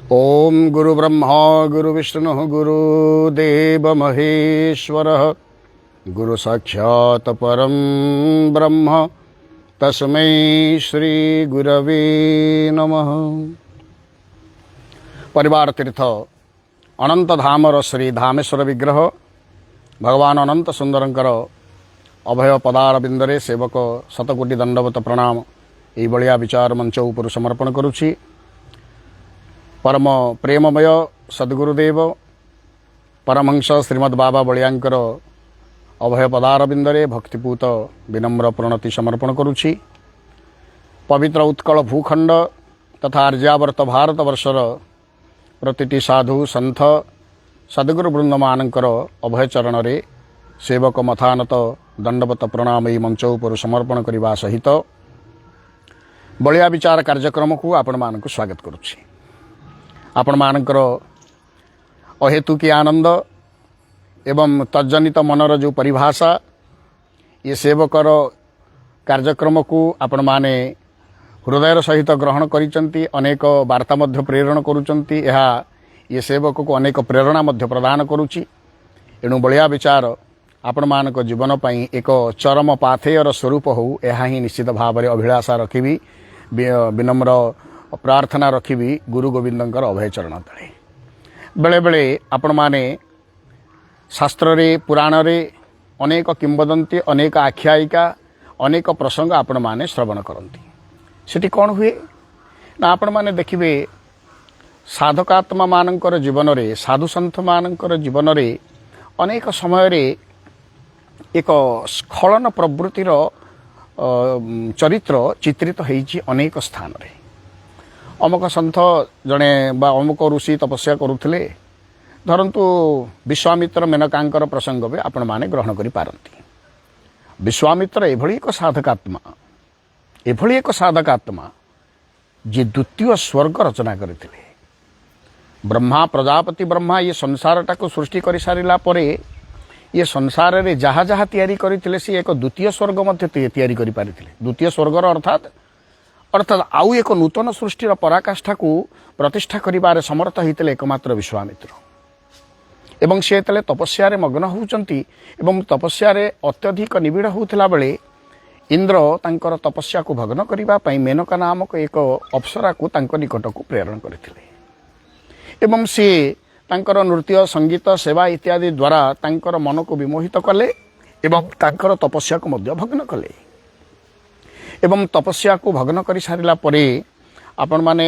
ଓಂ ଗୁରୁ ବ୍ରହ୍ମା ଗୁରୁ ବିଷ୍ଣୁ ଗୁରୁ ଦେବ ମହେଶ୍ୱର, ଗୁରୁ ସାକ୍ଷାତ ପରମ ବ୍ରହ୍ମ, ତସ୍ମୈ ଶ୍ରୀ ଗୁରବେ ନମଃ। ପରିବାର ତୀର୍ଥ ଅନନ୍ତ ଧାମର ଶ୍ରୀ ଧାମେଶ୍ୱର ବିଗ୍ରହ ଭଗବାନ ଅନନ୍ତ ସୁନ୍ଦରଙ୍କର ଅଭୟ ପଦାର ବିନ୍ଦରେ ସେବକ ଶତକୋଟି ଦଣ୍ଡବତ ପ୍ରଣାମ ଏହି ବଳିଆ ବିଚାର ମଞ୍ଚ ଉପରୁ ସମର୍ପଣ କରୁଛି। ପରମ ପ୍ରେମମୟ ସଦ୍ଗୁରୁଦେବ ପରମହଂସ ଶ୍ରୀମଦ୍ ବାବା ବଳିଆଙ୍କର ଅଭୟ ପଦାର ବିନ୍ଦରେ ଭକ୍ତିପୂତ ବିନମ୍ର ପ୍ରଣତି ସମର୍ପଣ କରୁଛି। ପବିତ୍ର ଉତ୍କଳ ଭୂଖଣ୍ଡ ତଥା ଆର୍ଯ୍ୟାବର୍ତ୍ତ ଭାରତବର୍ଷର ପ୍ରତିଟି ସାଧୁ ସନ୍ଥ ସଦ୍ଗୁରୁ ବୃନ୍ଦମାନଙ୍କର ଅଭୟ ଚରଣରେ ସେବକ ମଥାନତ ଦଣ୍ଡବତ ପ୍ରଣାମ ଏହି ମଞ୍ଚ ଉପରୁ ସମର୍ପଣ କରିବା ସହିତ ବଳିଆ ବିଚାର କାର୍ଯ୍ୟକ୍ରମକୁ ଆପଣମାନଙ୍କୁ ସ୍ୱାଗତ କରୁଛି। ଆପଣମାନଙ୍କର ଅହେତୁକୀ ଆନନ୍ଦ ଏବଂ ତଜ୍ଜନିତ ମନର ଯେଉଁ ପରିଭାଷା, ଇଏ ସେବକର କାର୍ଯ୍ୟକ୍ରମକୁ ଆପଣମାନେ ହୃଦୟର ସହିତ ଗ୍ରହଣ କରିଛନ୍ତି, ଅନେକ ବାର୍ତ୍ତା ମଧ୍ୟ ପ୍ରେରଣ କରୁଛନ୍ତି, ଏହା ଇଏ ସେବକକୁ ଅନେକ ପ୍ରେରଣା ମଧ୍ୟ ପ୍ରଦାନ କରୁଛି। ଏଣୁ ବଳିଆ ବିଚାର ଆପଣମାନଙ୍କ ଜୀବନ ପାଇଁ ଏକ ଚରମ ପାଥେୟର ସ୍ୱରୂପ ହେଉ, ଏହା ହିଁ ନିଶ୍ଚିତ ଭାବରେ ଅଭିଳାଷା ରଖିବି, ବିନମ୍ର ପ୍ରାର୍ଥନା ରଖିବି ଗୁରୁ ଗୋବିନ୍ଦଙ୍କର ଅଭୟ ଚରଣ ତଳେ। ବେଳେବେଳେ ଆପଣମାନେ ଶାସ୍ତ୍ରରେ, ପୁରାଣରେ ଅନେକ କିମ୍ବଦନ୍ତୀ, ଅନେକ ଆଖ୍ୟାୟିକା, ଅନେକ ପ୍ରସଙ୍ଗ ଆପଣମାନେ ଶ୍ରବଣ କରନ୍ତି। ସେଠି କ'ଣ ହୁଏ ନା, ଆପଣମାନେ ଦେଖିବେ ସାଧକାତ୍ମାମାନଙ୍କର ଜୀବନରେ, ସାଧୁସନ୍ଥମାନଙ୍କର ଜୀବନରେ ଅନେକ ସମୟରେ ଏକ ସ୍ଖଳନ ପ୍ରବୃତ୍ତିର ଚରିତ୍ର ଚିତ୍ରିତ ହେଇଛି ଅନେକ ସ୍ଥାନରେ। ଅମୁକ ସନ୍ଥ ଜଣେ ବା ଅମୁକ ଋଷି ତପସ୍ୟା କରୁଥିଲେ। ଧରନ୍ତୁ, ବିଶ୍ୱାମିତ୍ର ମେନକାଙ୍କର ପ୍ରସଙ୍ଗ ବି ଆପଣମାନେ ଗ୍ରହଣ କରିପାରନ୍ତି। ବିଶ୍ୱାମିତ୍ର ଏଭଳି ଏକ ସାଧକାତ୍ମା, ଏଭଳି ଏକ ସାଧକାତ୍ମା ଯିଏ ଦ୍ୱିତୀୟ ସ୍ୱର୍ଗ ରଚନା କରିଥିଲେ। ବ୍ରହ୍ମା, ପ୍ରଜାପତି ବ୍ରହ୍ମା ଇଏ ସଂସାରଟାକୁ ସୃଷ୍ଟି କରିସାରିଲା ପରେ ଇଏ ସଂସାରରେ ଯାହା ଯାହା ତିଆରି କରିଥିଲେ, ସିଏ ଏକ ଦ୍ୱିତୀୟ ସ୍ୱର୍ଗ ମଧ୍ୟ ତିଆରି କରିପାରିଥିଲେ। ଦ୍ୱିତୀୟ ସ୍ୱର୍ଗର ଅର୍ଥାତ୍ ଆଉ ଏକ ନୂତନ ସୃଷ୍ଟିର ପରାକାଷ୍ଠାକୁ ପ୍ରତିଷ୍ଠା କରିବାରେ ସମର୍ଥ ହୋଇଥିଲେ ଏକମାତ୍ର ବିଶ୍ୱାମିତ୍ର। ଏବଂ ସେ ଯେତେବେଳେ ତପସ୍ୟାରେ ମଗ୍ନ ହେଉଛନ୍ତି ଏବଂ ତପସ୍ୟାରେ ଅତ୍ୟଧିକ ନିବିଡ଼ ହେଉଥିଲା ବେଳେ ଇନ୍ଦ୍ର ତାଙ୍କର ତପସ୍ୟାକୁ ଭଗ୍ନ କରିବା ପାଇଁ ମେନକା ନାମକ ଏକ ଅପ୍ସରାକୁ ତାଙ୍କ ନିକଟକୁ ପ୍ରେରଣ କରିଥିଲେ। ଏବଂ ସିଏ ତାଙ୍କର ନୃତ୍ୟ, ସଙ୍ଗୀତ, ସେବା ଇତ୍ୟାଦି ଦ୍ୱାରା ତାଙ୍କର ମନକୁ ବିମୋହିତ କଲେ ଏବଂ ତାଙ୍କର ତପସ୍ୟାକୁ ମଧ୍ୟ ଭଗ୍ନ କଲେ। ଏବଂ ତପସ୍ୟାକୁ ଭଗ୍ନ କରିସାରିଲା ପରେ ଆପଣମାନେ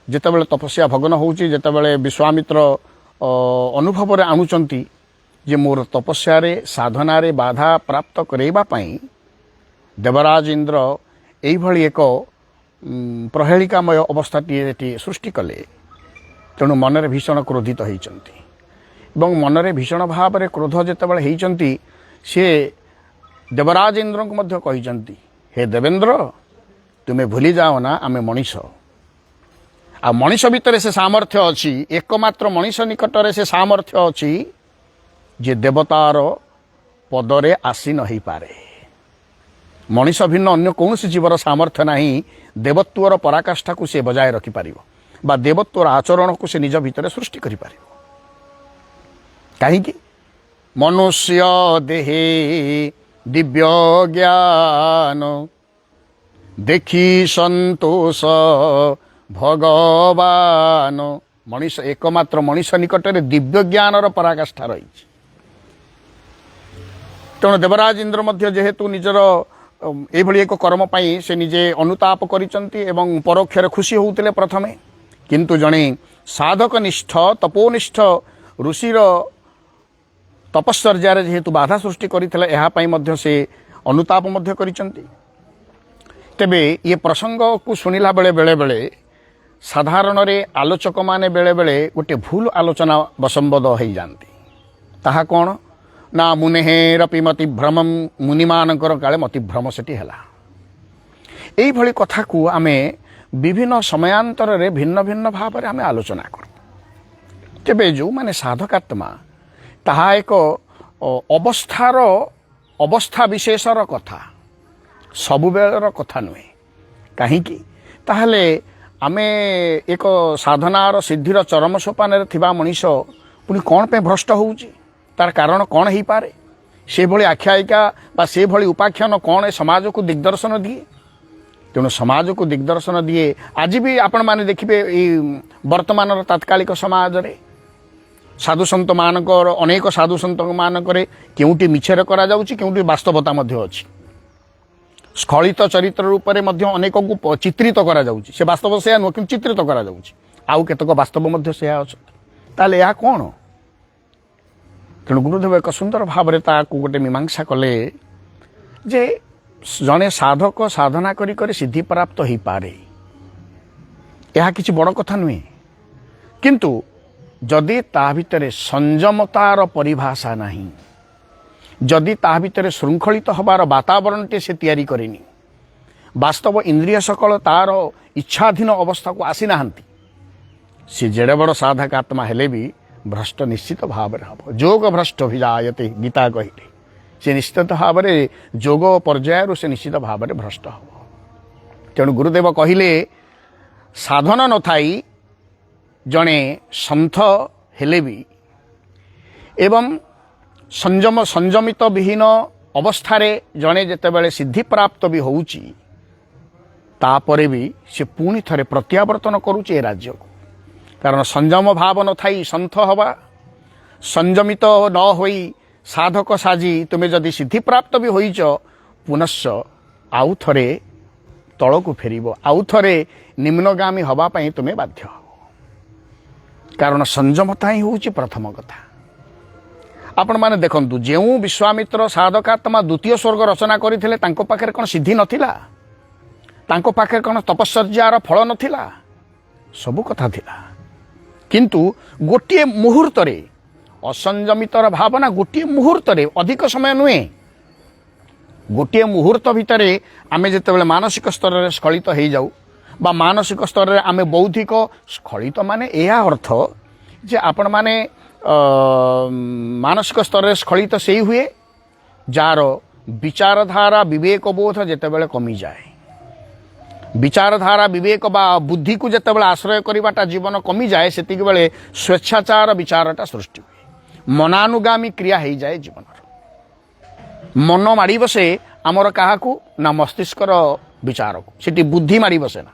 ଯେତେବେଳେ ତପସ୍ୟା ଭଗ୍ନ ହେଉଛି, ଯେତେବେଳେ ବିଶ୍ୱାମିତ୍ର ଅନୁଭବରେ ଆଣୁଛନ୍ତି ଯେ ମୋର ତପସ୍ୟାରେ, ସାଧନାରେ ବାଧା ପ୍ରାପ୍ତ କରାଇବା ପାଇଁ ଦେବରାଜ ଇନ୍ଦ୍ର ଏଇଭଳି ଏକ ପ୍ରହେଳିକାମୟ ଅବସ୍ଥାଟିଏ ଏଠି ସୃଷ୍ଟି କଲେ, ତେଣୁ ମନରେ ଭୀଷଣ କ୍ରୋଧିତ ହେଇଛନ୍ତି। ଏବଂ ମନରେ ଭୀଷଣ ଭାବରେ କ୍ରୋଧ ଯେତେବେଳେ ହେଇଛନ୍ତି, ସିଏ ଦେବରାଜ ଇନ୍ଦ୍ରଙ୍କୁ ମଧ୍ୟ କହିଛନ୍ତି, "ହେ ଦେବେନ୍ଦ୍ର, ତୁମେ ଭୁଲି ଯାଅ ନା, ଆମେ ମଣିଷ। ଆଉ ମଣିଷ ଭିତରେ ସେ ସାମର୍ଥ୍ୟ ଅଛି, ଏକମାତ୍ର ମଣିଷ ନିକଟରେ ସେ ସାମର୍ଥ୍ୟ ଅଛି ଯେ ଦେବତାର ପଦରେ ଆସୀନ ହେଇପାରେ। ମଣିଷ ଭିନ୍ନ ଅନ୍ୟ କୌଣସି ଜୀବର ସାମର୍ଥ୍ୟ ନାହିଁ ଦେବତ୍ୱର ପରାକାଷ୍ଠାକୁ ସେ ବଜାୟ ରଖିପାରିବ ବା ଦେବତ୍ୱର ଆଚରଣକୁ ସେ ନିଜ ଭିତରେ ସୃଷ୍ଟି କରିପାରିବ। କାହିଁକି? ମନୁଷ୍ୟ ଦେହେ ଦିବ୍ୟ ଜ୍ଞାନ ଦେଖି ସନ୍ତୋଷ ଭଗବାନ।" ମଣିଷ, ଏକମାତ୍ର ମଣିଷ ନିକଟରେ ଦିବ୍ୟ ଜ୍ଞାନର ପରାକାଷ୍ଠା ରହିଛି। ତେଣୁ ଦେବରାଜ ଇନ୍ଦ୍ର ମଧ୍ୟ ଯେହେତୁ ନିଜର ଏଇଭଳି ଏକ କର୍ମ ପାଇଁ ସେ ନିଜେ ଅନୁତାପ କରିଛନ୍ତି ଏବଂ ପରୋକ୍ଷରେ ଖୁସି ହେଉଥିଲେ ପ୍ରଥମେ, କିନ୍ତୁ ଜଣେ ସାଧକ ନିଷ୍ଠ, ତପୋନିଷ୍ଠ ଋଷିର ତପଶ୍ଚର୍ଯ୍ୟାରେ ଯେହେତୁ ବାଧା ସୃଷ୍ଟି କରିଥିଲେ, ଏହା ପାଇଁ ମଧ୍ୟ ସେ ଅନୁତାପ ମଧ୍ୟ କରିଛନ୍ତି। ତେବେ ଇଏ ପ୍ରସଙ୍ଗକୁ ଶୁଣିଲା ବେଳେ ବେଳେବେଳେ ସାଧାରଣରେ ଆଲୋଚକମାନେ ବେଳେବେଳେ ଗୋଟେ ଭୁଲ ଆଲୋଚନା ବଶମ୍ବଦ ହେଇଯାନ୍ତି। ତାହା କ'ଣ ନା, ମୁନେହେରପି ମତି ଭ୍ରମಂ, ମୁନିମାନଙ୍କର କାଳେ ମତିଭ୍ରମ ସେଠି ହେଲା। ଏଇଭଳି କଥାକୁ ଆମେ ବିଭିନ୍ନ ସମୟାନ୍ତରରେ ଭିନ୍ନ ଭିନ୍ନ ଭାବରେ ଆମେ ଆଲୋଚନା କରୁ। ତେବେ ଯେଉଁମାନେ ସାଧକାତ୍ମା, ତାହା ଏକ ଅବସ୍ଥାର, ଅବସ୍ଥା ବିଶେଷର କଥା, ସବୁବେଳର କଥା ନୁହେଁ। କାହିଁକି ତାହେଲେ ଆମେ ଏକ ସାଧନାର ସିଦ୍ଧିର ଚରମ ସୋପାନରେ ଥିବା ମଣିଷ ପୁଣି କ'ଣ ପାଇଁ ଭ୍ରଷ୍ଟ ହେଉଛି? ତାର କାରଣ କ'ଣ ହେଇପାରେ? ସେଭଳି ଆଖ୍ୟାୟିକା ବା ସେଭଳି ଉପାଖ୍ୟାନ କ'ଣ ଏ ସମାଜକୁ ଦିଗ୍ଦର୍ଶନ ଦିଏ? ତେଣୁ ସମାଜକୁ ଦିଗ୍ଦର୍ଶନ ଦିଏ। ଆଜି ବି ଆପଣମାନେ ଦେଖିବେ, ଏଇ ବର୍ତ୍ତମାନର ତାତ୍କାଳିକ ସମାଜରେ ସାଧୁସନ୍ଥମାନଙ୍କର, ଅନେକ ସାଧୁସନ୍ଥମାନଙ୍କରେ କେଉଁଠି ମିଛରେ କରାଯାଉଛି, କେଉଁଠି ବାସ୍ତବତା ମଧ୍ୟ ଅଛି। ସ୍ଖଳିତ ଚରିତ୍ର ରୂପରେ ମଧ୍ୟ ଅନେକଙ୍କୁ ଚିତ୍ରିତ କରାଯାଉଛି। ସେ ବାସ୍ତବ ସେୟା ନୁହଁ, କିନ୍ତୁ ଚିତ୍ରିତ କରାଯାଉଛି। ଆଉ କେତେକ ବାସ୍ତବ ମଧ୍ୟ ସେୟା ଅଛନ୍ତି। ତାହେଲେ ଏହା କ'ଣ? ତେଣୁ ଗୁରୁଦେବ ଏକ ସୁନ୍ଦର ଭାବରେ ତାକୁ ଗୋଟେ ମୀମାଂସା କଲେ ଯେ ଜଣେ ସାଧକ ସାଧନା କରି କରି ସିଦ୍ଧି ପ୍ରାପ୍ତ ହେଇପାରେ, ଏହା କିଛି ବଡ଼ କଥା ନୁହେଁ। କିନ୍ତୁ ଯଦି ତା ଭିତରେ ସଂଯମତାର ପରିଭାଷା ନାହିଁ, ଯଦି ତା ଭିତରେ ଶୃଙ୍ଖଳିତ ହେବାର ବାତାବରଣଟି ସେ ତିଆରି କରିନି, ବାସ୍ତବ ଇନ୍ଦ୍ରିୟ ସକଳ ତାର ଇଚ୍ଛାଧୀନ ଅବସ୍ଥାକୁ ଆସିନାହାନ୍ତି, ସେ ଯେଡ଼େ ବଡ଼ ସାଧକ ଆତ୍ମା ହେଲେ ବି ଭ୍ରଷ୍ଟ ନିଶ୍ଚିତ ଭାବରେ ହେବ। ଯୋଗ ଭ୍ରଷ୍ଟ ଅଭିଜାୟତେ, ଗୀତା କହିଲେ। ସେ ନିଶ୍ଚିତ ଭାବରେ ଯୋଗ ପର୍ଯ୍ୟାୟରୁ ସେ ନିଶ୍ଚିତ ଭାବରେ ଭ୍ରଷ୍ଟ ହେବ। ତେଣୁ ଗୁରୁଦେବ କହିଲେ, ସାଧନ ନଥାଇ ଜଣେ ସନ୍ଥ ହେଲେ ବି ଏବଂ ସଂଯମିତ ବିହୀନ ଅବସ୍ଥାରେ ଜଣେ ଯେତେବେଳେ ସିଦ୍ଧିପ୍ରାପ୍ତ ବି ହେଉଛି, ତାପରେ ବି ସେ ପୁଣି ଥରେ ପ୍ରତ୍ୟାବର୍ତ୍ତନ କରୁଛି ଏ ରାଜ୍ୟକୁ। କାରଣ ସଂଯମ ଭାବ ନଥାଇ ସନ୍ଥ ହେବା, ସଂଯମିତ ନ ହୋଇ ସାଧକ ସାଜି ତୁମେ ଯଦି ସିଦ୍ଧିପ୍ରାପ୍ତ ବି ହୋଇଛ, ପୁନଶ୍ଚ ଆଉ ଥରେ ତଳକୁ ଫେରିବ, ଆଉ ଥରେ ନିମ୍ନଗାମୀ ହେବା ପାଇଁ ତୁମେ ବାଧ୍ୟ ହେବ। କାରଣ ସଂଯମତା ହିଁ ହେଉଛି ପ୍ରଥମ କଥା। ଆପଣମାନେ ଦେଖନ୍ତୁ, ଯେଉଁ ବିଶ୍ୱାମିତ୍ର ସାଧକାତ୍ମା ଦ୍ୱିତୀୟ ସ୍ୱର୍ଗ ରଚନା କରିଥିଲେ, ତାଙ୍କ ପାଖରେ କ'ଣ ସିଦ୍ଧି ନଥିଲା? ତାଙ୍କ ପାଖରେ କ'ଣ ତପଶ୍ଚର୍ଯ୍ୟାର ଫଳ ନଥିଲା? ସବୁ କଥା ଥିଲା। କିନ୍ତୁ ଗୋଟିଏ ମୁହୂର୍ତ୍ତରେ ଅସଂଯମିତର ଭାବନା, ଗୋଟିଏ ମୁହୂର୍ତ୍ତରେ, ଅଧିକ ସମୟ ନୁହେଁ, ଗୋଟିଏ ମୁହୂର୍ତ୍ତ ଭିତରେ ଆମେ ଯେତେବେଳେ ମାନସିକ ସ୍ତରରେ ସ୍ଖଳିତ ହେଇଯାଉ ବା ମାନସିକ ସ୍ତରରେ ଆମେ ବୌଦ୍ଧିକ ସ୍ଖଳିତ, ମାନେ ଏହା ଅର୍ଥ ଯେ ଆପଣମାନେ ମାନସିକ ସ୍ତରରେ ସ୍ଖଳିତ ସେଇ ହୁଏ ଯାହାର ବିଚାରଧାରା, ବିବେକବୋଧ ଯେତେବେଳେ କମିଯାଏ। ବିଚାରଧାରା, ବିବେକ ବା ବୁଦ୍ଧିକୁ ଯେତେବେଳେ ଆଶ୍ରୟ କରିବାଟା ଜୀବନ କମିଯାଏ, ସେତିକି ବେଳେ ସ୍ୱେଚ୍ଛାଚାର ବିଚାରଟା ସୃଷ୍ଟି ହୁଏ। ମନାନୁଗାମୀ କ୍ରିୟା ହେଇଯାଏ ଜୀବନର। ମନ ମାଡ଼ି ବସେ ଆମର କାହାକୁ ନା ମସ୍ତିଷ୍କର ବିଚାରକୁ। ସେଠି ବୁଦ୍ଧି ମାଡ଼ି ବସେ ନା।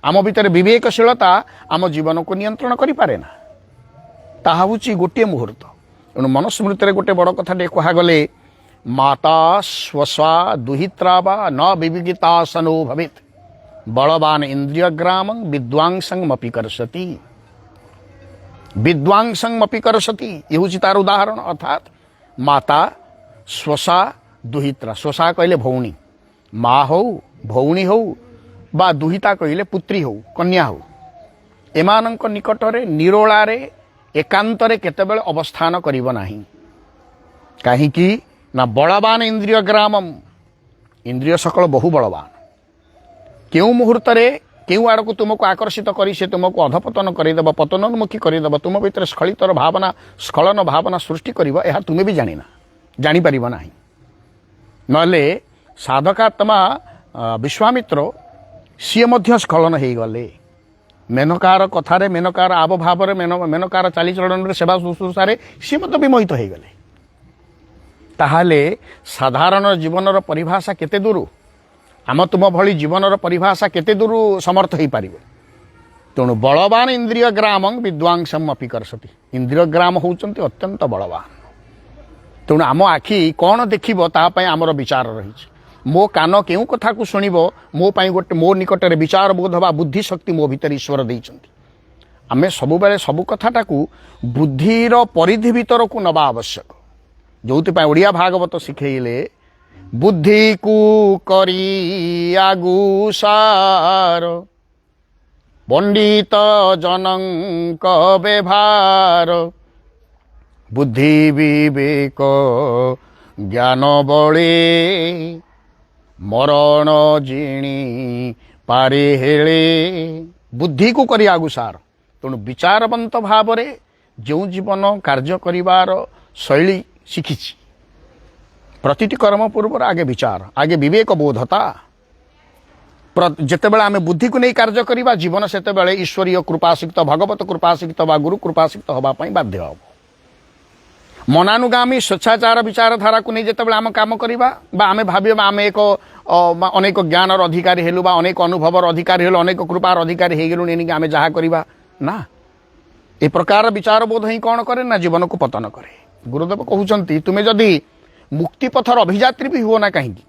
ଆମ ଭିତରେ ବିବେକଶୀଳତା ଆମ ଜୀବନକୁ ନିୟନ୍ତ୍ରଣ କରିପାରେ ନା। ତାହା ହେଉଛି ଗୋଟିଏ ମୁହୂର୍ତ୍ତ। ତେଣୁ ମନସ୍ମୃତିରେ ଗୋଟେ ବଡ଼ କଥାଟେ କୁହାଗଲେ, ମାତା ସ୍ୱସା ଦୁହିତ୍ରା ବା ନ ବିବିଗିତାସନୋ ଭବେତ୍ ବଳବାନ ଇନ୍ଦ୍ରିୟଗ୍ରାମଂ ବିଦ୍ୱାଂସଂ ମପି କର୍ଷତି। ବିଦ୍ୱାଂସଂ ମପି କର୍ଷତି, ଏ ହେଉଛି ତାର ଉଦାହରଣ। ଅର୍ଥାତ୍ ମାତା, ସ୍ୱସା, ଦୁହିତ୍ରା। ସ୍ୱସା କହିଲେ ଭଉଣୀ, ମା ହଉ, ଭଉଣୀ ହଉ ବା ଦୁହିତା କହିଲେ ପୁତ୍ରୀ ହଉ, କନ୍ୟା ହଉ, ଏମାନଙ୍କ ନିକଟରେ ନିରୋଳାରେ ଏକାନ୍ତରେ କେତେବେଳେ ଅବସ୍ଥାନ କରିବ ନାହିଁ। କାହିଁକି ନା ବଳବାନ ଇନ୍ଦ୍ରିୟ ଗ୍ରାମମ୍, ଇନ୍ଦ୍ରିୟ ସକଳ ବହୁ ବଳବାନ। କେଉଁ ମୁହୂର୍ତ୍ତରେ କେଉଁ ଆଡ଼କୁ ତୁମକୁ ଆକର୍ଷିତ କରି ସେ ତୁମକୁ ଅଧପତନ କରିଦେବ, ପତନୋନ୍ମୁଖୀ କରିଦେବ, ତୁମ ଭିତରେ ସ୍ଖଳିତର ଭାବନା, ସ୍ଖଳନ ଭାବନା ସୃଷ୍ଟି କରିବ, ଏହା ତୁମେ ବି ଜାଣିନା, ଜାଣିପାରିବ ନାହିଁ। ନହେଲେ ସାଧକାତ୍ମା ବିଶ୍ୱାମିତ୍ର ସିଏ ମଧ୍ୟ ସ୍ଖଳନ ହେଇଗଲେ ମେନକାର କଥାରେ, ମେନକାର ଆବଭାବରେ, ମେନକାର ଚାଲିଚଳନରେ, ସେବା ଶୁଶ୍ରୂଷାରେ ସିଏ ମଧ୍ୟ ବିମୋହିତ ହେଇଗଲେ। ତାହେଲେ ସାଧାରଣ ଜୀବନର ପରିଭାଷା କେତେ ଦୂର, ଆମ ତୁମ ଭଳି ଜୀବନର ପରିଭାଷା କେତେ ଦୂର ସମର୍ଥ ହେଇପାରିବ? ତେଣୁ ବଳବାନ ଇନ୍ଦ୍ରିୟ ଗ୍ରାମଂ ବିଦ୍ୱାଂସମ ଅପି କର୍ଷତି। ଇନ୍ଦ୍ରିୟ ଗ୍ରାମ ହେଉଛନ୍ତି ଅତ୍ୟନ୍ତ ବଳବାନ। ତେଣୁ ଆମ ଆଖି କ'ଣ ଦେଖିବ, ତା ପାଇଁ ଆମର ବିଚାର ରହିଛି। ମୋ କାନ କେଉଁ କଥାକୁ ଶୁଣିବ, ମୋ ପାଇଁ ଗୋଟେ ମୋ ନିକଟରେ ବିଚାର ବୋଧ ବା ବୁଦ୍ଧି ଶକ୍ତି ମୋ ଭିତରେ ଈଶ୍ୱର ଦେଇଛନ୍ତି। ଆମେ ସବୁବେଳେ ସବୁ କଥାଟାକୁ ବୁଦ୍ଧିର ପରିଧି ଭିତରକୁ ନେବା ଆବଶ୍ୟକ। ଯୋଉଥିପାଇଁ ଓଡ଼ିଆ ଭାଗବତ ଶିଖେଇଲେ, ବୁଦ୍ଧିକୁ କରି ଆଗୁ ସାର ପଣ୍ଡିତ ଜନଙ୍କ ବ୍ୟବହାର, ବୁଦ୍ଧି ବିବେକ ଜ୍ଞାନ ବଳେ ମରଣ ଜିଣି ପାରେ ହେଳେ। ବୁଦ୍ଧିକୁ କରି ଆଗୁ ସାର। ତେଣୁ ବିଚାରବନ୍ତ ଭାବରେ ଯେଉଁ ଜୀବନ କାର୍ଯ୍ୟ କରିବାର ଶୈଳୀ ଶିଖିଛି, ପ୍ରତିଟି କର୍ମ ପୂର୍ବରୁ ଆଗେ ବିଚାର, ଆଗେ ବିବେକ ବୋଧତା। ଯେତେବେଳେ ଆମେ ବୁଦ୍ଧିକୁ ନେଇ କାର୍ଯ୍ୟ କରିବା, ଜୀବନ ସେତେବେଳେ ଈଶ୍ୱରୀୟ କୃପାସିକ୍ତ, ଭଗବତ କୃପାସିକ୍ତ ବା ଗୁରୁ କୃପାସିକ୍ତ ହେବା ପାଇଁ ବାଧ୍ୟ ହେବ। ମନାନୁଗାମୀ ସ୍ୱେଚ୍ଛାଚାର ବିଚାରଧାରାକୁ ନେଇ ଯେତେବେଳେ ଆମେ କାମ କରିବା ବା ଆମେ ଭାବିବା ଆମେ ଏକ ବା ଅନେକ ଜ୍ଞାନର ଅଧିକାରୀ ହେଲୁ ବା ଅନେକ ଅନୁଭବର ଅଧିକାରୀ ହେଲୁ, ଅନେକ କୃପାର ଅଧିକାରୀ ହେଇଗଲୁଣି, ଏଣିକି ଆମେ ଯାହା କରିବା ନା, ଏ ପ୍ରକାର ବିଚାରବୋଧ ହିଁ କ'ଣ କରେ ନା ଜୀବନକୁ ପତନ କରେ। ଗୁରୁଦେବ କହୁଛନ୍ତି, ତୁମେ ଯଦି ମୁକ୍ତିପଥର ଅଭିଯାତ୍ରୀ ବି ହୁଅ ନା କାହିଁକି,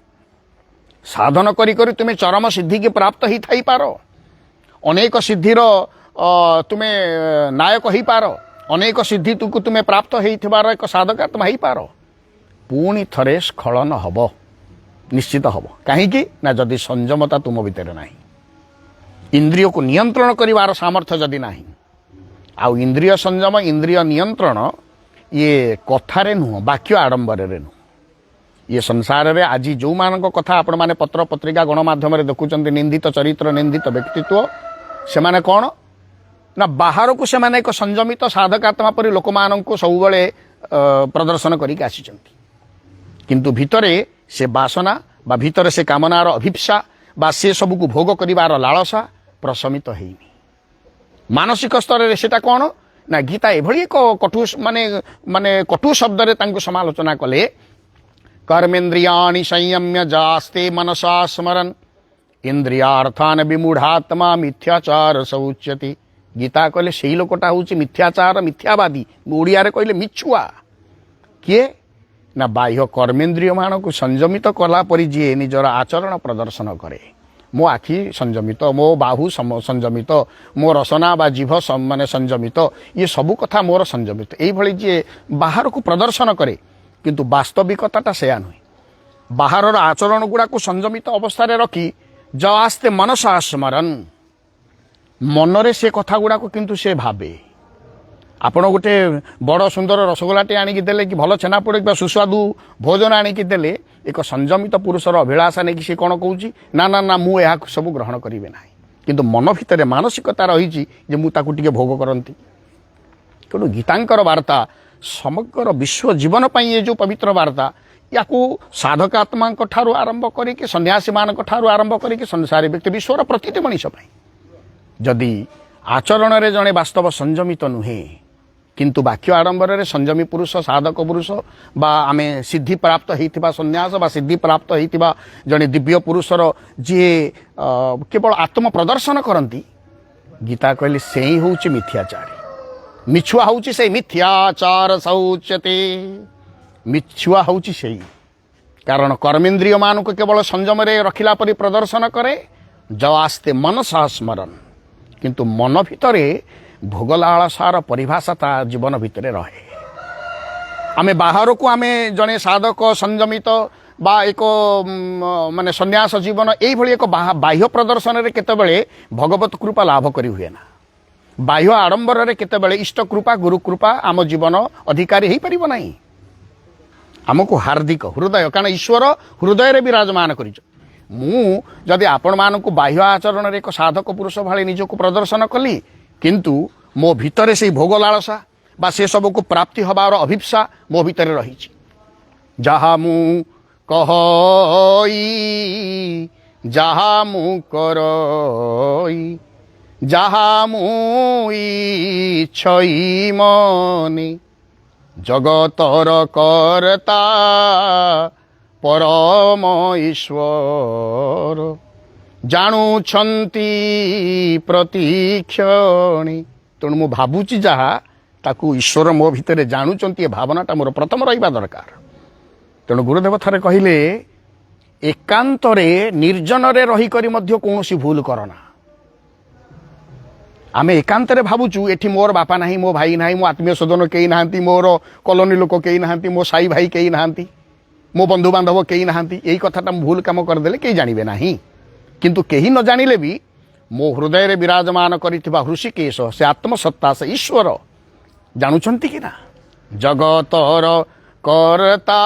ସାଧନ କରି କରି ତୁମେ ଚରମ ସିଦ୍ଧିକି ପ୍ରାପ୍ତ ହେଇଥାଇପାର, ଅନେକ ସିଦ୍ଧିର ତୁମେ ନାୟକ ହେଇପାର, ଅନେକ ସିଦ୍ଧିକୁ ତୁମେ ପ୍ରାପ୍ତ ହେଇଥିବାର ଏକ ସାଧକାତ୍ମା ହେଇପାର, ପୁଣି ଥରେ ସ୍ଖଳନ ହବ, ନିଶ୍ଚିତ ହବ। କାହିଁକି ନା ଯଦି ସଂଯମତା ତୁମ ଭିତରେ ନାହିଁ, ଇନ୍ଦ୍ରିୟକୁ ନିୟନ୍ତ୍ରଣ କରିବାର ସାମର୍ଥ୍ୟ ଯଦି ନାହିଁ। ଆଉ ଇନ୍ଦ୍ରିୟ ସଂଯମ, ଇନ୍ଦ୍ରିୟ ନିୟନ୍ତ୍ରଣ ଇଏ କଥାରେ ନୁହଁ, ବାକ୍ୟ ଆଡ଼ମ୍ବରରେ ନୁହଁ। ଇଏ ସଂସାରରେ ଆଜି ଯେଉଁମାନଙ୍କ କଥା ଆପଣମାନେ ପତ୍ର ପତ୍ରିକା ଗଣମାଧ୍ୟମରେ ଦେଖୁଛନ୍ତି, ନିନ୍ଦିତ ଚରିତ୍ର, ନିନ୍ଦିତ ବ୍ୟକ୍ତିତ୍ୱ, ସେମାନେ କ'ଣ ନା ବାହାରକୁ ସେମାନେ ଏକ ସଂଯମିତ ସାଧକାତ୍ମା ପରି ଲୋକମାନଙ୍କୁ ସବୁବେଳେ ପ୍ରଦର୍ଶନ କରିକି ଆସିଛନ୍ତି। କିନ୍ତୁ ଭିତରେ ସେ ବାସନା ବା ଭିତରେ ସେ କାମନାର ଅଭିପ୍ସା ବା ସେ ସବୁକୁ ଭୋଗ କରିବାର ଲାଳସା ପ୍ରଶମିତ ହେଇନି ମାନସିକ ସ୍ତରରେ। ସେଟା କ'ଣ ନା ଗୀତା ଏଭଳି ଏକ କଟୁ ମାନେ ମାନେ କଟୁ ଶବ୍ଦରେ ତାଙ୍କୁ ସମାଲୋଚନା କଲେ, କର୍ମେନ୍ଦ୍ରିୟାଣି ସଂୟମ୍ୟ ଯ ଆସ୍ତେ ମନସା ସ୍ମରନ୍ ଇନ୍ଦ୍ରିୟାର୍ଥାନ ବିମୂଢ଼ାତ୍ମା ମିଥ୍ୟାଚାର ସ ଉଚ୍ୟତେ। ଗୀତା କହିଲେ, ସେଇ ଲୋକଟା ହେଉଛି ମିଥ୍ୟାଚାର, ମିଥ୍ୟାବାଦୀ, ଓଡ଼ିଆରେ କହିଲେ ମିଛୁଆ। କିଏ ନା ବାହ୍ୟ କର୍ମେନ୍ଦ୍ରିୟମାନଙ୍କୁ ସଂଯମିତ କଲା ପରି ଯିଏ ନିଜର ଆଚରଣ ପ୍ରଦର୍ଶନ କରେ। ମୋ ଆଖି ସଂଯମିତ, ମୋ ବାହୁ ସଂଯମିତ, ମୋ ରସନା ବା ଜିଭ ମାନେ ସଂଯମିତ, ଇଏ ସବୁ କଥା ମୋର ସଂଯମିତ। ଏଇଭଳି ଯିଏ ବାହାରକୁ ପ୍ରଦର୍ଶନ କରେ, କିନ୍ତୁ ବାସ୍ତବିକତାଟା ସେୟା ନୁହେଁ। ବାହାରର ଆଚରଣ ଗୁଡ଼ାକୁ ସଂଯମିତ ଅବସ୍ଥାରେ ରଖି ଯ ଆସ୍ତେ ମନସା ସ୍ମରନ୍, ମନରେ ସେ କଥା ଗୁଡ଼ାକୁ କିନ୍ତୁ ସେ ଭାବେ। ଆପଣ ଗୋଟେ ବଡ଼ ସୁନ୍ଦର ରସଗୋଲାଟେ ଆଣିକି ଦେଲେ କି ଭଲ ଛେନାପୋଡ଼ କିମ୍ବା ସୁସ୍ୱାଦୁ ଭୋଜନ ଆଣିକି ଦେଲେ, ଏକ ସଂଯମିତ ପୁରୁଷର ଅଭିଳାଷା ନେଇକି ସେ କ'ଣ କହୁଛି? ନା ନା ନା, ମୁଁ ଏହାକୁ ସବୁ ଗ୍ରହଣ କରିବି ନାହିଁ। କିନ୍ତୁ ମନ ଭିତରେ ମାନସିକତା ରହିଛି ଯେ ମୁଁ ତାକୁ ଟିକେ ଭୋଗ କରନ୍ତି। ତେଣୁ ଗୀତାଙ୍କର ବାର୍ତ୍ତା ସମଗ୍ର ବିଶ୍ୱ ଜୀବନ ପାଇଁ, ଏ ଯେଉଁ ପବିତ୍ର ବାର୍ତ୍ତା, ୟାକୁ ସାଧକାତ୍ମାଙ୍କ ଠାରୁ ଆରମ୍ଭ କରିକି, ସନ୍ନ୍ୟାସୀମାନଙ୍କ ଠାରୁ ଆରମ୍ଭ କରିକି ସଂସାରୀ ବ୍ୟକ୍ତି, ବିଶ୍ୱର ପ୍ରତିଟି ମଣିଷ ପାଇଁ। ଯଦି ଆଚରଣରେ ଜଣେ ବାସ୍ତବ ସଂଯମିତ ନୁହେଁ, କିନ୍ତୁ ବାକ୍ୟ ଆଡ଼ମ୍ବରରେ ସଂଯମୀ ପୁରୁଷ, ସାଧକ ପୁରୁଷ ବା ଆମେ ସିଦ୍ଧି ପ୍ରାପ୍ତ ହେଇଥିବା ସନ୍ନ୍ୟାସ ବା ସିଦ୍ଧି ପ୍ରାପ୍ତ ହେଇଥିବା ଜଣେ ଦିବ୍ୟ ପୁରୁଷର ଯିଏ କେବଳ ଆତ୍ମ ପ୍ରଦର୍ଶନ କରନ୍ତି, ଗୀତା କହିଲେ ସେଇ ହେଉଛି ମିଥ୍ୟାଚାରୀ, ମିଛୁଆ ହେଉଛି ସେଇ। ମିଥ୍ୟାଚାର ସ ଉଚ୍ୟତେ, ମିଛୁଆ ହେଉଛି ସେଇ। କାରଣ କର୍ମେନ୍ଦ୍ରିୟମାନଙ୍କୁ କେବଳ ସଂଯମରେ ରଖିଲା ପରି ପ୍ରଦର୍ଶନ କରେ, ଯ ଆସ୍ତେ ମନସା ସ୍ମରନ୍, କିନ୍ତୁ ମନ ଭିତରେ ଭୋଗଲାଳସାର ପରିଭାଷା ତା ଜୀବନ ଭିତରେ ରହେ। ଆମେ ବାହାରକୁ ଆମେ ଜଣେ ସାଧକ, ସଂଯମିତ ବା ଏକ ମାନେ ସନ୍ନ୍ୟାସ ଜୀବନ, ଏଇଭଳି ଏକ ବାହ୍ୟ ପ୍ରଦର୍ଶନରେ କେତେବେଳେ ଭଗବତ କୃପା ଲାଭ କରି ହୁଏ ନା। ବାହ୍ୟ ଆଡ଼ମ୍ବରରେ କେତେବେଳେ ଇଷ୍ଟ କୃପା, ଗୁରୁ କୃପା ଆମ ଜୀବନ ଅଧିକାରୀ ହେଇପାରିବ ନାହିଁ। ଆମକୁ ହାର୍ଦ୍ଦିକ ହୃଦୟ, କାରଣ ଈଶ୍ୱର ହୃଦୟରେ ବିରାଜମାନ କରିଛନ୍ତି। ମୁଁ ଯଦି ଆପଣମାନଙ୍କୁ ବାହ୍ୟ ଆଚରଣରେ ଏକ ସାଧକ ପୁରୁଷ ଭଳି ନିଜକୁ ପ୍ରଦର୍ଶନ କଲି, କିନ୍ତୁ ମୋ ଭିତରେ ସେଇ ଭୋଗ ଲାଳସା ବା ସେ ସବୁକୁ ପ୍ରାପ୍ତି ହେବାର ଅଭିପ୍ସା ମୋ ଭିତରେ ରହିଛି। ଯାହା ମୁଁ କହଇ, ଯାହା ମୁଁ କରଇ, ଯାହା ମୁଁ ଇଚ୍ଛଇ ମନେ, ଜଗତର କର୍ତ୍ତା ପରମ ଈଶ୍ୱର ଜାଣୁଛନ୍ତି ପ୍ରତିକ୍ଷଣେ। ତେଣୁ ମୁଁ ଭାବୁଛି ଯାହା, ତାକୁ ଈଶ୍ୱର ମୋ ଭିତରେ ଜାଣୁଛନ୍ତି, ଏ ଭାବନାଟା ମୋର ପ୍ରଥମ ରହିବା ଦରକାର। ତେଣୁ ଗୁରୁଦେବ ଥରେ କହିଲେ, ଏକାନ୍ତରେ ନିର୍ଜନରେ ରହିକରି ମଧ୍ୟ କୌଣସି ଭୁଲ କରନା। ଆମେ ଏକାନ୍ତରେ ଭାବୁଛୁ, ଏଠି ମୋର ବାପା ନାହିଁ, ମୋ ଭାଇ ନାହିଁ, ମୋ ଆତ୍ମୀୟ ସ୍ୱଜନ କେହି ନାହାନ୍ତି, ମୋର କଲୋନୀ ଲୋକ କେହି ନାହାନ୍ତି, ମୋ ସାଇ ଭାଇ କେହି ନାହାନ୍ତି, ମୋ ବନ୍ଧୁବାନ୍ଧବ କେହି ନାହାନ୍ତି, ଏଇ କଥାଟା ମୁଁ ଭୁଲ କାମ କରିଦେଲେ କେହି ଜାଣିବେ ନାହିଁ। କିନ୍ତୁ କେହି ନ ଜାଣିଲେ ବି ମୋ ହୃଦୟରେ ବିରାଜମାନ କରିଥିବା ହୃଷିକେଶ, ସେ ଆତ୍ମସତ୍ତା, ସେ ଈଶ୍ୱର ଜାଣୁଛନ୍ତି କି ନା? ଜଗତର କର୍ତ୍ତା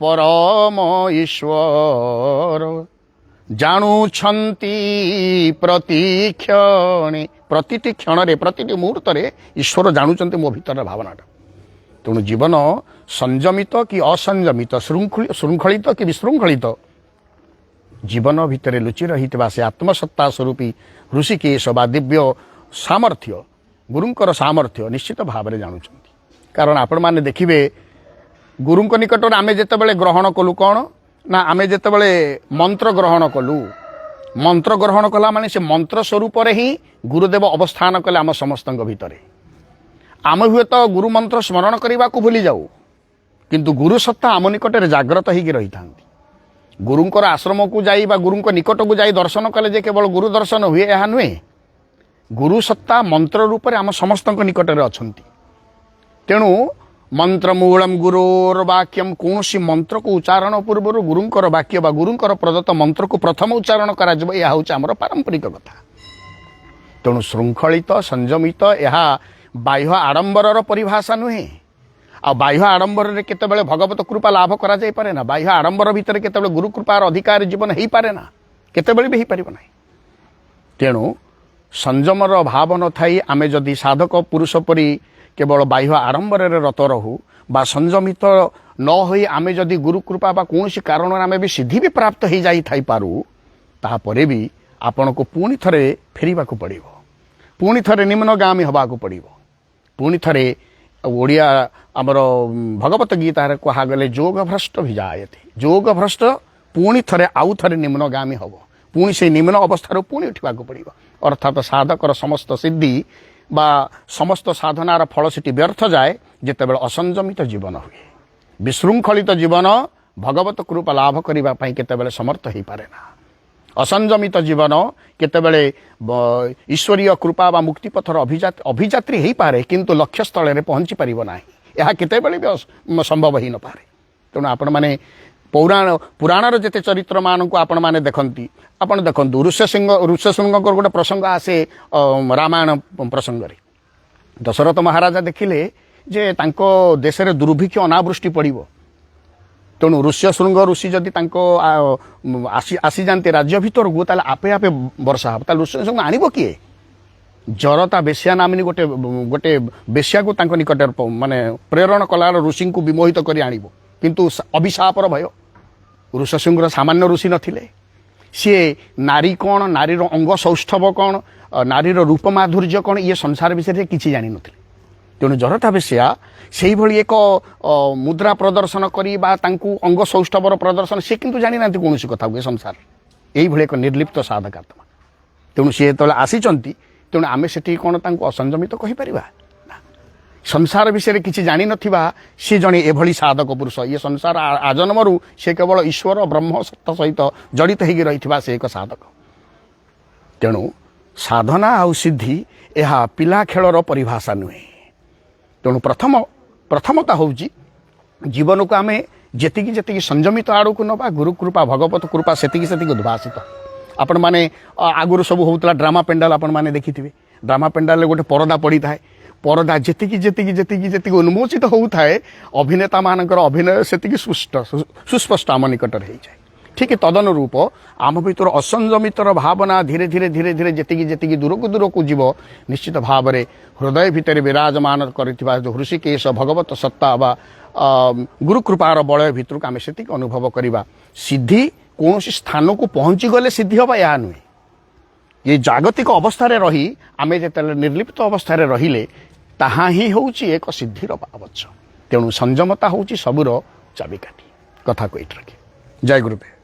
ପରମ ଈଶ୍ୱର ଜାଣୁଛନ୍ତି ପ୍ରତିକ୍ଷଣେ। ପ୍ରତିଟି କ୍ଷଣରେ, ପ୍ରତିଟି ମୁହୂର୍ତ୍ତରେ ଈଶ୍ୱର ଜାଣୁଛନ୍ତି ମୋ ଭିତରର ଭାବନାଟା। ତେଣୁ ଜୀବନ ସଂଯମିତ କି ଅସଂଯମିତ, ଶୃଙ୍ଖଳିତ କି ବିଶୃଙ୍ଖଳିତ, ଜୀବନ ଭିତରେ ଲୁଚି ରହିଥିବା ସେ ଆତ୍ମସତ୍ତା ସ୍ୱରୂପୀ ଋଷିକେଶ ବା ଦିବ୍ୟ ସାମର୍ଥ୍ୟ, ଗୁରୁଙ୍କର ସାମର୍ଥ୍ୟ ନିଶ୍ଚିତ ଭାବରେ ଜାଣୁଛନ୍ତି। କାରଣ ଆପଣମାନେ ଦେଖିବେ, ଗୁରୁଙ୍କ ନିକଟରେ ଆମେ ଯେତେବେଳେ ଗ୍ରହଣ କଲୁ କ'ଣ ନା, ଆମେ ଯେତେବେଳେ ମନ୍ତ୍ର ଗ୍ରହଣ କଲୁ, ମନ୍ତ୍ର ଗ୍ରହଣ କଲା ମାନେ ସେ ମନ୍ତ୍ର ସ୍ୱରୂପରେ ହିଁ ଗୁରୁଦେବ ଅବସ୍ଥାନ କଲେ ଆମ ସମସ୍ତଙ୍କ ଭିତରେ। ଆମେ ହୁଏତ ଗୁରୁ ମନ୍ତ୍ର ସ୍ମରଣ କରିବାକୁ ଭୁଲି ଯାଉ, କିନ୍ତୁ ଗୁରୁ ସତ୍ତା ଆମ ନିକଟରେ ଜାଗ୍ରତ ହେଇକି ରହିଥାନ୍ତି। ଗୁରୁଙ୍କର ଆଶ୍ରମକୁ ଯାଇ ବା ଗୁରୁଙ୍କ ନିକଟକୁ ଯାଇ ଦର୍ଶନ କଲେ ଯେ କେବଳ ଗୁରୁ ଦର୍ଶନ ହୁଏ, ଏହା ନୁହେଁ। ଗୁରୁ ସତ୍ତା ମନ୍ତ୍ର ରୂପରେ ଆମ ସମସ୍ତଙ୍କ ନିକଟରେ ଅଛନ୍ତି। ତେଣୁ ମନ୍ତ୍ର ମୂଳମ ଗୁରୁର ବାକ୍ୟମ, କୌଣସି ମନ୍ତ୍ରକୁ ଉଚ୍ଚାରଣ ପୂର୍ବରୁ ଗୁରୁଙ୍କର ବାକ୍ୟ ବା ଗୁରୁଙ୍କର ପ୍ରଦତ୍ତ ମନ୍ତ୍ରକୁ ପ୍ରଥମ ଉଚ୍ଚାରଣ କରାଯିବ। ଏହା ହେଉଛି ଆମର ପାରମ୍ପରିକ କଥା। ତେଣୁ ଶୃଙ୍ଖଳିତ, ସଂଯମିତ, ଏହା ବାହ୍ୟ ଆଡ଼ମ୍ବରର ପରିଭାଷା ନୁହେଁ। ଆଉ ବାହ୍ୟ ଆଡ଼ମ୍ବରରେ କେତେବେଳେ ଭଗବତ କୃପା ଲାଭ କରାଯାଇପାରେ ନା। ବାହ୍ୟ ଆଡ଼ମ୍ବର ଭିତରେ କେତେବେଳେ ଗୁରୁ କୃପାର ଅଧିକାର ଜୀବନ ହେଇପାରେ ନା, କେତେବେଳେ ବି ହେଇପାରିବ ନାହିଁ। ତେଣୁ ସଂଯମର ଭାବ ନଥାଇ ଆମେ ଯଦି ସାଧକ ପୁରୁଷ ପରି କେବଳ ବାହ୍ୟ ଆଡ଼ମ୍ବରରେ ରତ ରହୁ ବା ସଂଯମିତ ନ ହୋଇ ଆମେ ଯଦି ଗୁରୁ କୃପା ବା କୌଣସି କାରଣରେ ଆମେ ବି ସିଦ୍ଧି ବି ପ୍ରାପ୍ତ ହେଇଯାଇଥାଇପାରୁ, ତାପରେ ବି ଆପଣଙ୍କୁ ପୁଣି ଥରେ ଫେରିବାକୁ ପଡ଼ିବ, ପୁଣି ଥରେ ନିମ୍ନଗାମୀ ହେବାକୁ ପଡ଼ିବ। ପୁଣି ଥରେ ଓଡ଼ିଆ ଆମର ଭଗବତ ଗୀତାରେ କୁହାଗଲେ, ଯୋଗ ଭ୍ରଷ୍ଟ ବିଜାୟତେ। ଯୋଗ ଭ୍ରଷ୍ଟ ପୁଣି ଥରେ ଆଉ ଥରେ ନିମ୍ନଗାମୀ ହେବ, ପୁଣି ସେଇ ନିମ୍ନ ଅବସ୍ଥାରୁ ପୁଣି ଉଠିବାକୁ ପଡ଼ିବ। ଅର୍ଥାତ ସାଧକର ସମସ୍ତ ସିଦ୍ଧି ବା ସମସ୍ତ ସାଧନାର ଫଳ ସେଠି ବ୍ୟର୍ଥ ଯାଏ, ଯେତେବେଳେ ଅସଂଯମିତ ଜୀବନ ହୁଏ। ବିଶୃଙ୍ଖଳିତ ଜୀବନ ଭଗବତ କୃପା ଲାଭ କରିବା ପାଇଁ କେତେବେଳେ ସମର୍ଥ ହେଇପାରେ ନା। ଅସଂଯମିତ ଜୀବନ କେତେବେଳେ ଈଶ୍ୱରୀୟ କୃପା ବା ମୁକ୍ତିପଥର ଅଭିଯାତ୍ରୀ ହେଇପାରେ, କିନ୍ତୁ ଲକ୍ଷ୍ୟସ୍ଥଳରେ ପହଞ୍ଚି ପାରିବ ନାହିଁ। ଏହା କେତେବେଳେ ବି ସମ୍ଭବ ହେଇନପାରେ। ତେଣୁ ଆପଣମାନେ ପୁରାଣର ଯେତେ ଚରିତ୍ରମାନଙ୍କୁ ଆପଣମାନେ ଦେଖନ୍ତି, ଆପଣ ଦେଖନ୍ତୁ, ଋଷ୍ୟଶୃଙ୍ଗଙ୍କର ଗୋଟେ ପ୍ରସଙ୍ଗ ଆସେ ରାମାୟଣ ପ୍ରସଙ୍ଗରେ। ଦଶରଥ ମହାରାଜା ଦେଖିଲେ ଯେ ତାଙ୍କ ଦେଶରେ ଦୁର୍ଭିକ୍ଷ, ଅନାବୃଷ୍ଟି ପଡ଼ିବ। ତେଣୁ ଋଷ୍ୟଶୃଙ୍ଗ ଋଷି ଯଦି ତାଙ୍କ ଆସିଯାଆନ୍ତି ରାଜ୍ୟ ଭିତରକୁ, ତାହେଲେ ଆପେ ଆପେ ବର୍ଷା ହେବ। ତାହେଲେ ଋଷ୍ୟଶୃଙ୍ଗ ଆଣିବ କିଏ? ଜରତା ବେଶ୍ୟା ନାମିନୀ ଗୋଟେ ବେଶ୍ୟାକୁ ତାଙ୍କ ନିକଟରେ ମାନେ ପ୍ରେରଣ କଲା, ଋଷିଙ୍କୁ ବିମୋହିତ କରି ଆଣିବ। କିନ୍ତୁ ଅଭିଶାପର ଭୟ। ଋଷ୍ୟଶୃଙ୍ଗର ସାମାନ୍ୟ ଋଷି ନଥିଲେ। ସିଏ ନାରୀ କ'ଣ, ନାରୀର ଅଙ୍ଗ ସୌଷ୍ଠବ କ'ଣ, ନାରୀର ରୂପ ମାଧୁର୍ଯ୍ୟ କ'ଣ, ଇଏ ସଂସାର ବିଷୟରେ କିଛି ଜାଣିନଥିଲେ। ତେଣୁ ଜରତା ବେଶ୍ୟା ସେଇଭଳି ଏକ ମୁଦ୍ରା ପ୍ରଦର୍ଶନ କରି ବା ତାଙ୍କୁ ଅଙ୍ଗ ସୌଷ୍ଠବର ପ୍ରଦର୍ଶନ, ସେ କିନ୍ତୁ ଜାଣିନାହାନ୍ତି କୌଣସି କଥାକୁ ଏ ସଂସାର। ଏଇଭଳି ଏକ ନିର୍ଲିପ୍ତ ସାଧକାତ୍ମା। ତେଣୁ ସିଏ ଯେତେବେଳେ ଆସିଛନ୍ତି, ତେଣୁ ଆମେ ସେଠି କ'ଣ ତାଙ୍କୁ ଅସଂଯମିତ କହିପାରିବା ନା? ସଂସାର ବିଷୟରେ କିଛି ଜାଣିନଥିବା ସିଏ ଜଣେ ଏଭଳି ସାଧକ ପୁରୁଷ। ଇଏ ସଂସାର ଆଜନ୍ମରୁ ସେ କେବଳ ଈଶ୍ୱର ବ୍ରହ୍ମ ସତ୍ତା ସହିତ ଜଡ଼ିତ ହେଇକି ରହିଥିବା ସେ ଏକ ସାଧକ। ତେଣୁ ସାଧନା ଆଉ ସିଦ୍ଧି ଏହା ପିଲା ଖେଳର ପରିଭାଷା ନୁହେଁ। ତେଣୁ ପ୍ରଥମତା ହେଉଛି, ଜୀବନକୁ ଆମେ ଯେତିକି ଯେତିକି ସଂଯମିତ ଆଡ଼କୁ ନେବା, ଗୁରୁ କୃପା, ଭଗବତ କୃପା ସେତିକି ସେତିକି ଉଦ୍ଭାସିତ। ଆପଣମାନେ ଆଗରୁ ସବୁ ହେଉଥିଲା ଡ୍ରାମା ପେଣ୍ଡାଲ, ଆପଣମାନେ ଦେଖିଥିବେ। ଡ୍ରାମା ପେଣ୍ଡାଲରେ ଗୋଟେ ପରଦା ପଡ଼ିଥାଏ। ପରଦା ଯେତିକି ଯେତିକି ଯେତିକି ଯେତିକି ଉନ୍ମୋଚିତ ହେଉଥାଏ, ଅଭିନେତାମାନଙ୍କର ଅଭିନୟ ସେତିକି ସୁସ୍ପଷ୍ଟ ଆମ ନିକଟରେ ହେଇଯାଏ। ଠିକ୍ ତଦନୁରୂପ ଆମ ଭିତରୁ ଅସଂଯମିତର ଭାବନା ଧୀରେ ଧୀରେ ଧୀରେ ଧୀରେ ଯେତିକି ଯେତିକି ଦୂରକୁ ଦୂରକୁ ଯିବ, ନିଶ୍ଚିତ ଭାବରେ ହୃଦୟ ଭିତରେ ବିରାଜମାନ କରିଥିବା ଯେଉଁ ହୃଷିକେଶ ଭଗବତ ସତ୍ତା ବା ଗୁରୁକୃପାର ବଳୟ ଭିତରକୁ ଆମେ ସେତିକି ଅନୁଭବ କରିବା। ସିଦ୍ଧି କୌଣସି ସ୍ଥାନକୁ ପହଞ୍ଚିଗଲେ ସିଦ୍ଧି ହେବ, ଏହା ନୁହେଁ। ଏ ଜାଗତିକ ଅବସ୍ଥାରେ ରହି ଆମେ ଯେତେବେଳେ ନିର୍ଲିପ୍ତ ଅବସ୍ଥାରେ ରହିଲେ, ତାହା ହିଁ ହେଉଛି ଏକ ସିଦ୍ଧିର ଆବଶ୍ୟ। ତେଣୁ ସଂଯମତା ହେଉଛି ସବୁର ଚାବିକାଠି। କଥାକୁ ଏଇଠି ରଖି ଜୟ ଗୁରୁଦେବ।